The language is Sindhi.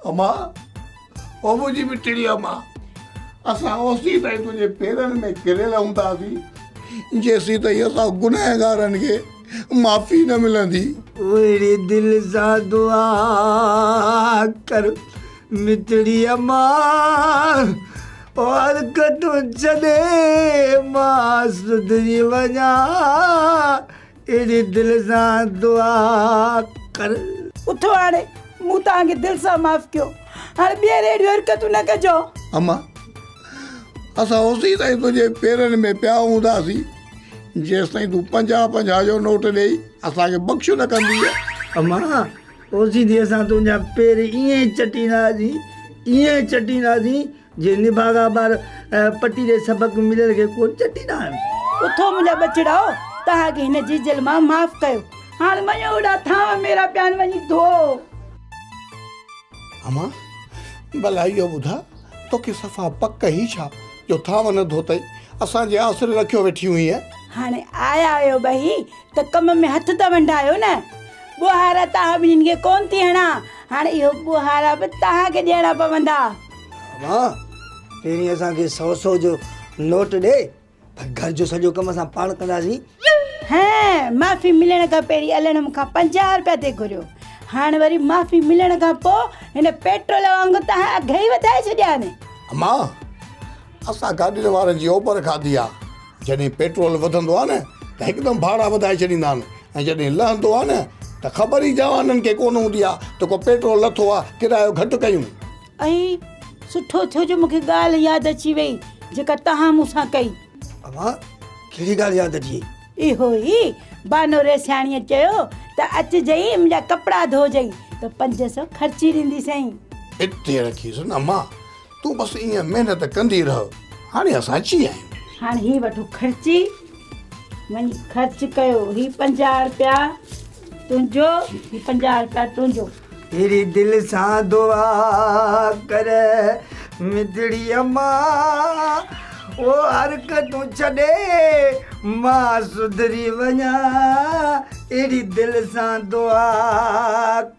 اما، او منهنجي مٺڙي اما، اسان اوسين تائين تنهنجي پيرن ۾ ڪريل هونداسين، جيسين تائين اسان گنهگارن کي معافي نه ملندي. اهڙي دل سان دعا ڪر مٺڙي اما، او حرڪتون ڇڏي مان سڌري وڃان، اهڙي دل سان دعا ڪر. اٿو هاڻي، مون توهان کي دل سان معاف ڪيو، هاڻي ٻيهر اهڙيون حرڪتون نه ڪجو. اما، اسان اوسين تائين تنهنجي پيرن ۾ پيا هونداسين، جيستائين تون پنجاهه پنجاهه جو نوٽ ڏيئي اسان کي بخش نه ڪندينء. اما، اوسين تائين اسان تنهنجا پير ائين چٽينداسين، ائين چٽينداسين، جيئن نڀاڳا ٻار پٽي ڏي سبق مليل کي ڪونه چٽيندا آهن. اٿو منهنجا ٻچڙائو، توهان کي هن جيجل مان معاف ڪيو. هاڻ وڃو هوڏانهن ٿانو ميرا پيا آهن، وڃي ڌوئو. امان، ڀلا اهو ٻڌاء، توکي صفا پڪ هئي ڇا جو ٿانو نه ڌوتئي، اسان جي آسري رکيو ويٺي هئينء؟ هاڻي آيا آهيو ٻئي ته ڪم ۾ هٿ ته ونڊايو نه. ٻوهارا توهان ٻنهين کي ڪونه ٿي هڻان، هاڻي اهو ٻوهارا به توهان کي ڏيڻا پوندا. امان، پهرين اسان کي سئو سئو جو نوٽ ڏي، پر گهر جو سڄو ڪم اسان پاڻ ڪنداسين. هين، معافي ملڻ کان پهرين علڻ مون کان 50 رپيا ٿي گهريو، هاڻ وري معافي ملڻ کان پوء هن پيٽرول وانگر توهان اگهه ئي وڌائي ڇڏيا آهن. امان، اسان گاڏين وارن جي اوبر کاڌي آ، جڏهن پيٽرول وڌندو آ نه ته هڪدم ڀاڙا وڌائي ڇڏيندا آهن ۽ جڏهن لهندو آ نه ته خبر ئي جوانن کي ڪونه هوندي آ ته ڪو پيٽرول لٿو آ، ڪرايو گهٽ ڪيون. ۽ سٺو ٿيو جو مون کي ڳالهه ياد اچي وئي جيڪا توهان مون سان ڪئي. اوهان ڪهڙي ڳالهه ياد اچي وئي؟ اهو ئي بانو ريسياڻيء چيو ته اچجئين منهنجا ڪپڙا ڌوئجئين ته 500 خرچي ڏينديسئين. اتي رکيس نه امان، تون بس ائين محنت ڪندي رهه، هاڻي اسان اچي ويا آهيون. هاڻي هي وٺو خرچي، وڃي خرچ ڪيو. هي 50 رپيا تنهنجو، هي 50 رپيا تنهنجو. اهڙي دل سان دعا ڪر مٺڙي اما، او حرڪتون ڇڏي مان سڌري وڃان، اهڙي دل سان دعا.